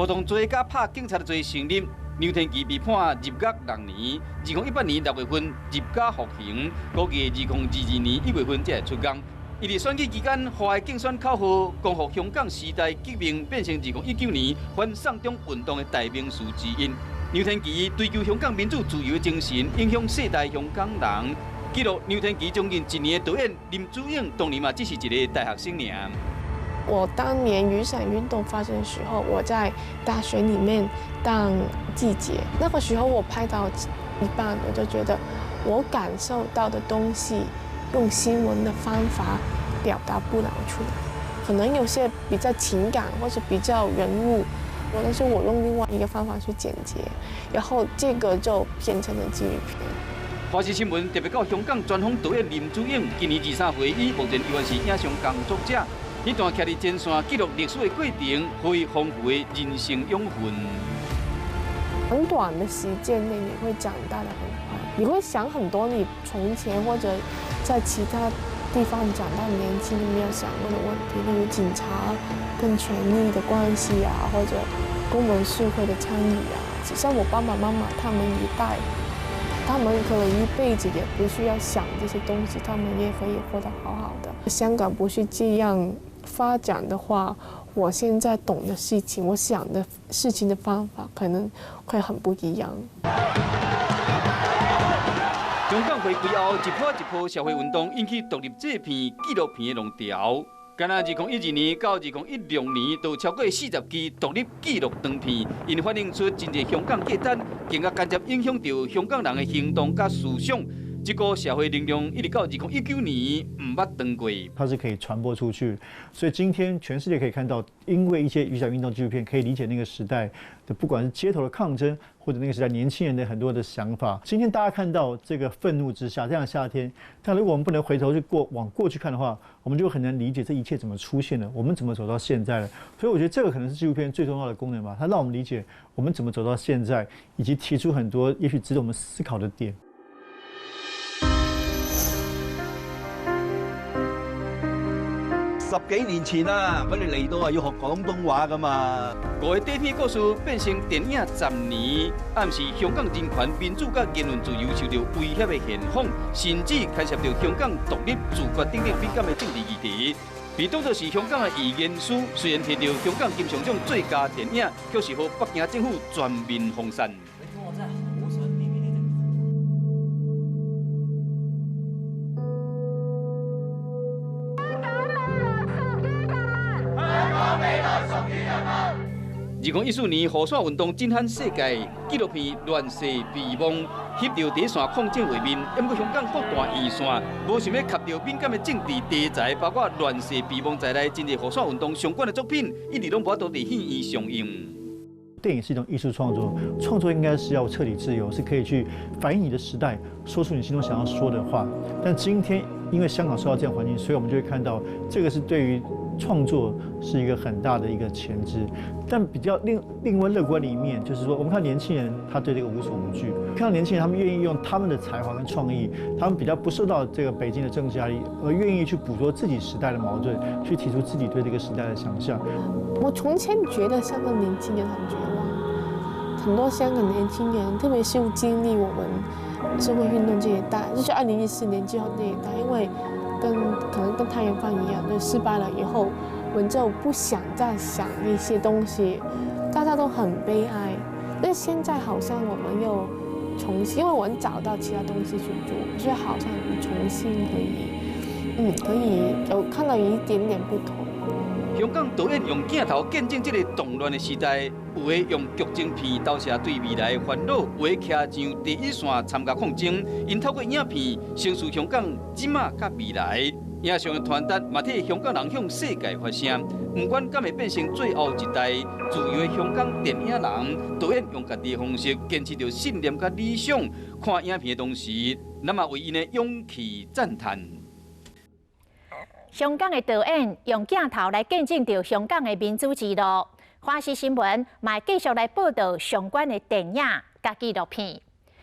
暴動罪佮拍警察的罪成立。梁天琦被判入獄6年，2018年6月份入監服刑，估計2022年1月份才會出獄。伊佇選舉期間發的競選口號“光復香港時代革命”，變成2019年反送中運動的代名詞之一。梁天琦追求香港民主自由的精神，影響世代香港人。記錄梁天琦將近一年的導演林子穎，當年嘛只是一个大學生爾。我當年雨傘運動發生的時候，我在大學裡面當記者。那個時候我拍到一半，我就覺得我感受到的東西，用新聞的方法表達不了出來。可能有些比較情感或者比較人物，但是我用另外一個方法去剪輯，然後這個就變成了紀錄片。華視新聞特別到香港專訪導演林子穎，今年23歲，伊目前依然是影像工作者。彼段徛佇前線記錄歷史的過程，予伊豐富的人生養分。很短的時間內，你會長大得很快，你會想很多你從前或者在其他地方長大年輕都沒有想過的問題，例如警察跟權力的關係啊，或者公民社會的參與啊。像我爸爸媽媽他們一代，他們可能一輩子也不需要想這些東西，他們也可以活得好好的。香港不是這樣發展的話，我現在懂的事情，我想的事情的方法可能會很不一樣。香港回歸後，一波一波社會運動引起獨立製片紀錄片的浪潮。敢若2012年到2016年，就超過40支獨立紀錄長片，𪜶反映出真濟香港價值，更加間接影響著香港人的行動佮思想。這個社會力量一直到2019年毋捌斷過。它是可以傳播出去，所以今天全世界可以看到，因為一些雨傘運動紀錄片，可以理解那個時代的，不管是街頭的抗爭，或者那個時代年輕人的很多的想法。今天大家看到這個憤怒之下，這樣的夏天，但如果我們不能回頭去過往過去看的話，我們就很難理解這一切怎麼出現的，我們怎麼走到現在的。所以我覺得這個可能是紀錄片最重要的功能吧，它讓我們理解我們怎麼走到現在，以及提出很多也許值得我們思考的點。十幾年前啊，佢哋嚟到啊要學廣東話噶嘛。五个短片故事變成電影10年，暗示香港人權、民主佮言論自由受著威脅的現況，甚至牽涉著香港獨立自決等等敏感的政治議題。被當作是香港的預言書，雖然摕著香港金像獎最佳電影，卻是予北京政府全面封殺。我真係好想掂呢啲。 2014年，雨傘運動震撼世界，紀錄片《亂世備忘》翕著第一線抗爭畫面。毋過香港各大院線無想欲插著敏感的政治題材，包括《亂世備忘》在內，真濟雨傘運動相關的作品，一直攏無法度佇戲院上映。電影是一種藝術創作，創作應該是要徹底自由，是可以去反映你的時代，說出你心中想要說的話。但今天因為香港受到這樣環境，所以我們就會看到這個是對於創作是一個很大的一個鉗制。但比較另外樂觀的一面，就是說，我們看年輕人他對這個無所畏懼，看到年輕人他們願意用他們的才華跟創意，他們比較不受到這個北京的政治壓力，而願意去捕捉自己時代的矛盾，去提出自己對這個時代的想象。我從前覺得香港年輕人很絕望，很多香港年輕人，特別是經歷我們社會運動這一代，就是2014年之後那一代，因為可能跟太陽花一樣，就失敗了以後，我們就不想再想那些東西，大家都很悲哀。但現在好像我們又重新，因為我們找到其他東西去做，所以好像重新可以，可以有看到一點點不同。香港導演用鏡頭見證這個動亂的時代，有的用劇情片投射對未來的煩惱，有的徛上第一線參加抗爭。𪜶透過影片呈現香港這馬佮未來。影像的傳達嘛替香港人向世界發聲。毋管敢會變成最後一代自由的香港電影人，導演用家己的方式堅持著信念佮理想。看影片的同時，咱嘛為𪜶的勇氣讚嘆。香港的導演用鏡頭來見證著香港的民主之路。華視新聞嘛繼續來報導相關的電影佮紀錄片。